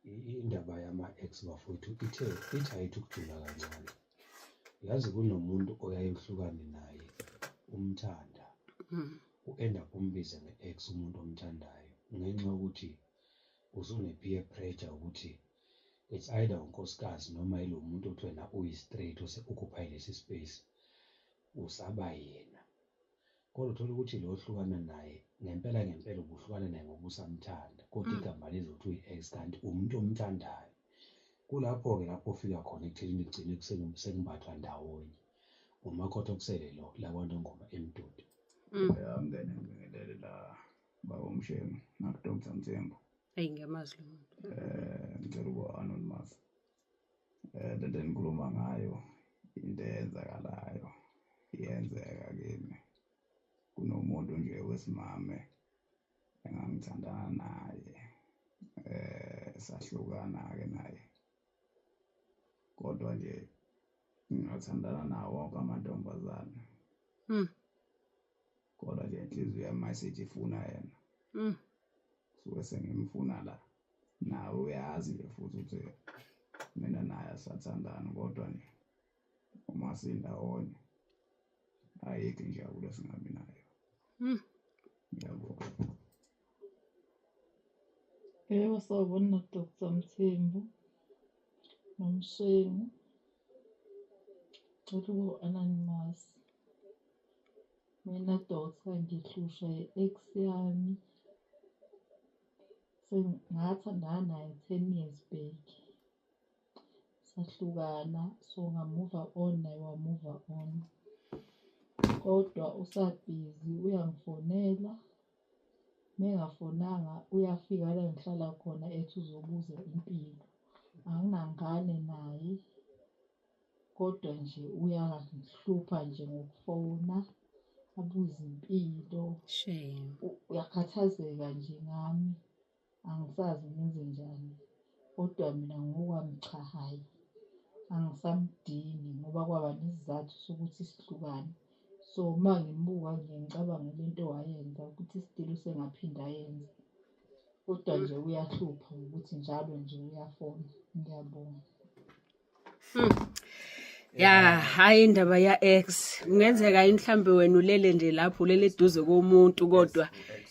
Indaba yama-ex bafowethu ithe ithi ayithi ukujula kancane. Yazi kunomuntu oyaye uhlukane naye umthanda, u-end up umbize nge-ex umuntu omthandayo ngenxa yokuthi usune-peer pressure ukuthi it's either unkosikazi noma yilo muntu othi wena uyi-straight ose-occupy lesi space, usaba yena. Kodwa uthole ukuthi lo ohlukana naye ngempela ngempela ubuhlukana naye ngoba usamthanda, kodwa igama lizothi uyi-ex kanti umuntu omthandayo. Kulapho-ke lapho ofika khona ekuthenini kugcine sekumbathwa ndawonye. Umakhotha okusele lo la kwaNongoma eMdudo. Ya, ngene ngibingelele la baba uMshengu naku-Dr Mthembu. Eyi, ngiyamazi lo muntu. Ngicela ukuba anonymous. Lento enikhuluma ngayo into eyenzakalayo iyenzeka kimi. Kunomuntu nje wesimame engangithandana naye, sahlukana-ke naye, kodwa nje ngingathandana nawo wonke amantombazane, kodwa nje inhliziyo yami mayisithi ifuna yena, suke sengimfuna la. Nawe uyazi nje futhi ukuthi mina naye asathandani, kodwa nje uma sindawonye ayikho injabulo esingabi nayo. Ngiyabonga. Yebo, sawubona Dr. Mthembu noMshengu. Ngicela ukuba anonymous. Mina doctor ngihlushwa i-ex yami. Sengathandana naye 10 years back. Sahlukana, so nga-move on naye wa-move on. Kodwa usabhizi uyangifonela, mengafonanga uyafika la engihlala khona ethi uzobuza impilo. Anginangane naye, kodwa nje uyangihlupha nje ngokufona, abuze impilo. Shame. Uyakhathazeka nje ngami, angisazi ngenzenjani. Kodwa mina ngokwami cha, hhayi, angisamdingi ngoba kwaba nesizathu sokuthi sihlukane. So uma ngimbuka nje ngicabange lento wayenza ukuthi still usengaphinda ayenze. Kodwa nje uyahlupha ngokuthi njalo nje uyafona. Ngiyabonga. Ya, hayi, indaba ya ex. Kungenzeka yini mhlambe wena ulele nje lapho, ulele eduze komuntu, kodwa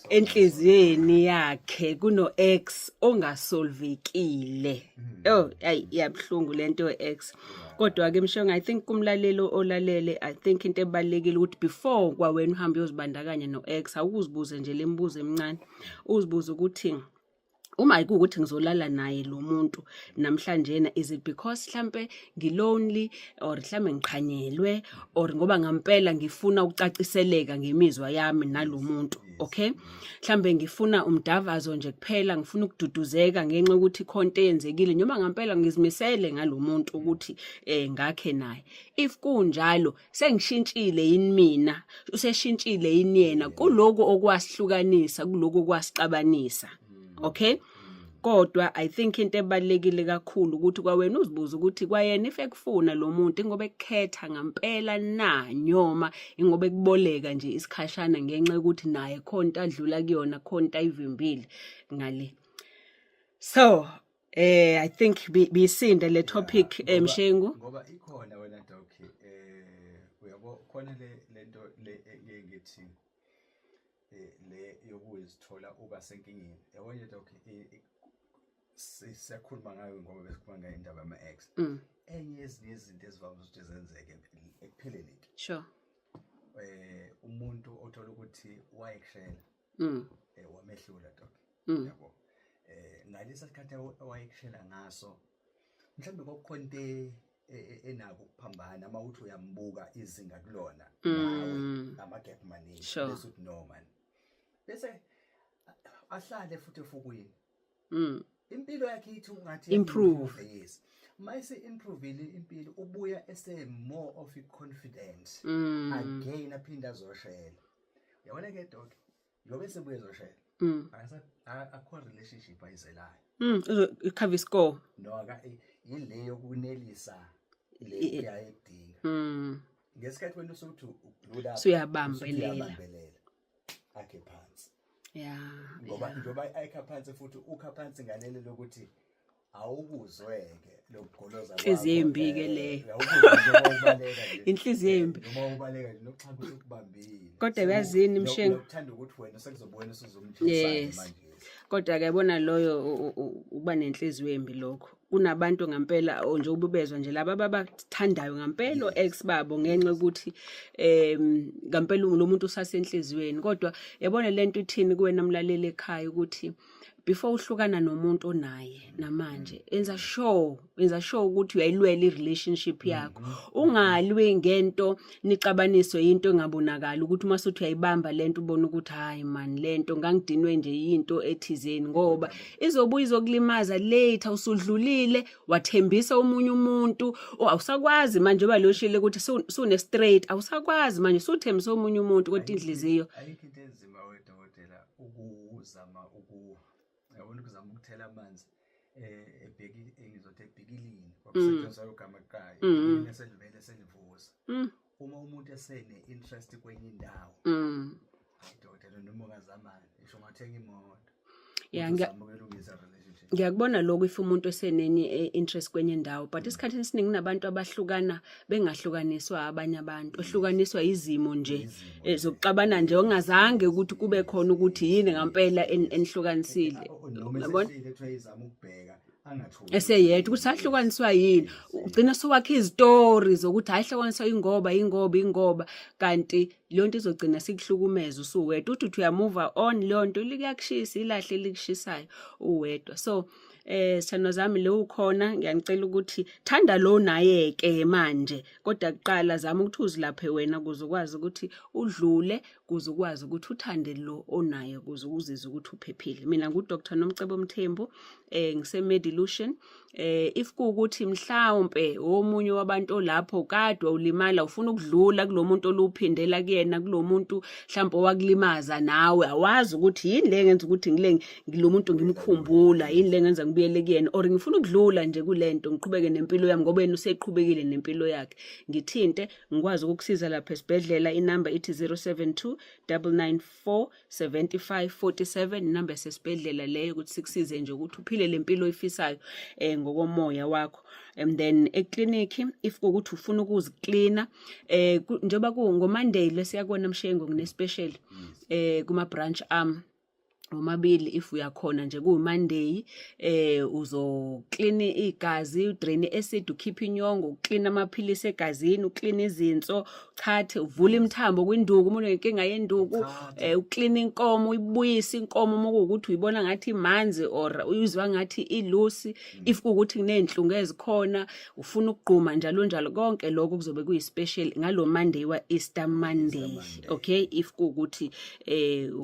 enhliziyeni yakhe kuno ex ongasolvekile? Oh, ayi, yabhlungu lento ex. Kodwa ke Mshongo, I think kumlalelo olalele, I think into ebalekile ukuthi before kwawena uhambe uyozibandakanya no ex, awukuzibuze nje lembuzo emincane. Uzibuze ukuthi uma kuwukuthi ngizolala naye lo muntu namhlanje na, is it because mhlambe ngilonely or mhlambe ngiqhanyelwe or ngoba ngempela ngifuna ukucaciseleka ngemizwa yami nalomuntu? Okay, mhlambe ngifuna umdavazo nje kuphela, ngifuna ukududuzeka ngenxa yokuthi khona into eyenzekile, noma ngempela ngizimisele ngalomuntu ukuthi ngakhe naye. If kunjalo, sengishintshile yini mina, useshintshile yini yena kuloko okwasihlukanisa, kuloko okwasixabanisa? Okay, kodwa I think into ebalekile kakhulu ukuthi kwawena uzibuza ukuthi kwayena if ekufuna lo muntu, ingoba ekukhetha ngempela na, noma ingoba ekuboleka nje isikhashana ngenxa yokuthi naye khona into adlula kuyona, khona into ayivimbile ngale. So I think bisinde le topic, Mshengu. Ngoba ikhona wena doc, uyabo khona le lento le engeke ngithi le yokuzithola uba senkingeni, yabo nje doc, siyakhuluma ngayo ngoba besikhuluma ngayo indaba yama ex. Enye yezinye izinto ezivame ukuthi zenzeke ekupheleni into, umuntu othola ukuthi wayekushela, wamehlula doc, yabo, ngalesa sikhathi awayekushela ngaso mhlawumbe kwakukhona into enako ukuphambana uma uthi uyambuka izinga kulona nawe, ama-gap maningi, bese uthi no man, bese ahlale futhi efukwini, impilo yakhe ithi ungathi Improve. Yes, mayise improve impilo, ubuya ese more of confident again, aphinda azoshela. Uyabona ke dog, ngoba esebuye ezoshela, akho relationship ayizelayo. Icover score. No, aka ile yokunelisa le uyayidinga ngesikhathi wena usuthi udlula. Usuyabambelela. Usuyabambelela, akhe phansi, ngoba njengoba ayikha phansi futhi ukha phansi ngalelo lokuthi Awukuzweke lokugoloza kwakho. Inhliziyo embi-ke eh, leyo. Uyawukuzwa njengoba ubaleka nje. Inhliziyo embi. Noma ubaleka nje nokuxhapha usukubambile. Kodwa uyazini, Mshengu? Nokuthanda ukuthi wena sekuzobe wena usuzomtshisa Yes. manje. Kodwa ke yabona loyo uba nenhliziyo embi lokho. Kunabantu ngampela o nje ububezwa nje laba ababathandayo ngampela o-ex babo ngenxa yokuthi ngampela lo muntu usasenhliziyweni. Kodwa yabona lento ithini kuwena mlaleli ekhaya ukuthi before uhlukana nomuntu onaye namanje enza sure enza sure ukuthi uyayilwela i-relationship yakho, ungalwi ngento nixabaniswe into engabonakali ukuthi uma suthi uyayibamba lento ubone ukuthi hayi man lento ngangidinwe nje into ethizeni, ngoba izobuya izokulimaza later. Usudlulile wathembisa omunye umuntu, oh, awusakwazi manje oba loshile ukuthi sune straight, awusakwazi manje usuthembisa omunye umuntu kodwa inhliziyo Ayikho into enzima wedokotela ukuzama uku yabona ukuzama ukuthela amanzi ebheki engizothi ebhikilini kwakusetshenziswa igama kuqala ebhikilini eselivele selivuza. Uma umuntu esene interest kwenye indawo, hayi dokotela, noma ungazamani isho ungathenga imoto Yeah, uzama ukulungisa relationship. Ngiyakubona lokho if umuntu esenenye interest kwenye indawo, but esikhathini esiningi kunabantu abahlukana bengahlukaniswa abanye abantu, ohlukaniswa izimo nje Izimo zokuxabana nje ongazange ukuthi kube khona ukuthi yini ngampela enihlukanisile. Noma Yabona? esehlile kuthiwa izama ukubheka angatholi Eseyedwa ukuthi ahlukaniswa yini, ugcina sowakha izitori zokuthi hayi hlukaniswa ingoba ingoba ingoba, kanti leyo nto izogcina sikuhlukumeza usuwedwa, uthi uthi uyamuva on leyo nto likuyakushisa ilahle likushisayo uwedwa. So sithandwa zami, lo ukhona, ngiyanicela ukuthi thanda lo naye ke manje, kodwa kuqala zama ukuthi uzilaphe wena ukuze ukwazi ukuthi udlule, kuze ukwazi ukuthi uthande lo onaye, kuze uzizwe ukuthi uphephile. Mina ngu-Dr Nomcebo Mthembu, ngise Medilution. If kuwukuthi mhlawumbe omunye wabantu olapho kadwa ulimala ufuna ukudlula kulomuntu oluphindela kuyena, kulomuntu mhlawumbe owakulimaza nawe awazi ukuthi yini le ngenza ukuthi ngile ngilomuntu ngimkhumbula, yini le ngenza ngibuyele kuyena, or ngifuna ukudlula nje kulento ngiqhubeke nempilo yami ngoba yena useqhubekile nempilo yakhe, ngithinte ngikwazi ukukusiza lapha esibhedlela. Inamba ithi 072 994 75 47, inamba yasesibhedlela leyo, ukuthi sikusize nje ukuthi uphile lempilo oyifisayo ngokomoya wakho. And then eklinikhi if kuwukuthi ufuna ukuziklina njengoba ku ngoMonday lesiyakubona Mshengu ngine special kuma branch arm omabili, if uyakhona nje kuyi-Monday uzoklina igazi, udrain acid, ukhiphe inyongo, uklina amaphilisi egazini, uklina izinso, chathe, uvule imithambo kwinduku uma unenkinga yenduku, uklina inkomo, uyibuyise inkomo uma kuwukuthi uyibona ngathi imanzi or uyizwa ngathi ilusi, if kuwukuthi kuney'nhlungu ezikhona ufuna ukugquma njalo njalo, konke lokho kuzobe kuyi-special ngalo Monday wa-Easter Monday. Okay, if kuwukuthi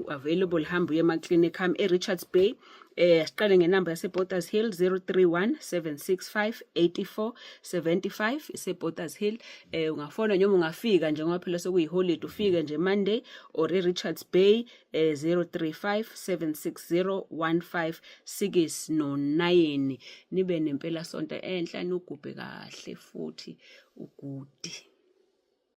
available, hamba uye ema-clinic ami e-Richards Bay. Siqale ngenamba yase-Botha's Hill, 031 765 84 75, ise-Botha's Hill. Ungafona noma ungafika nje ngoba phela sekuyiholide, ufike nje Monday, or e-Richards Bay 035 760 156 no 9. Nibe nempela sonto enhla, nugubhe kahle futhi ugudi.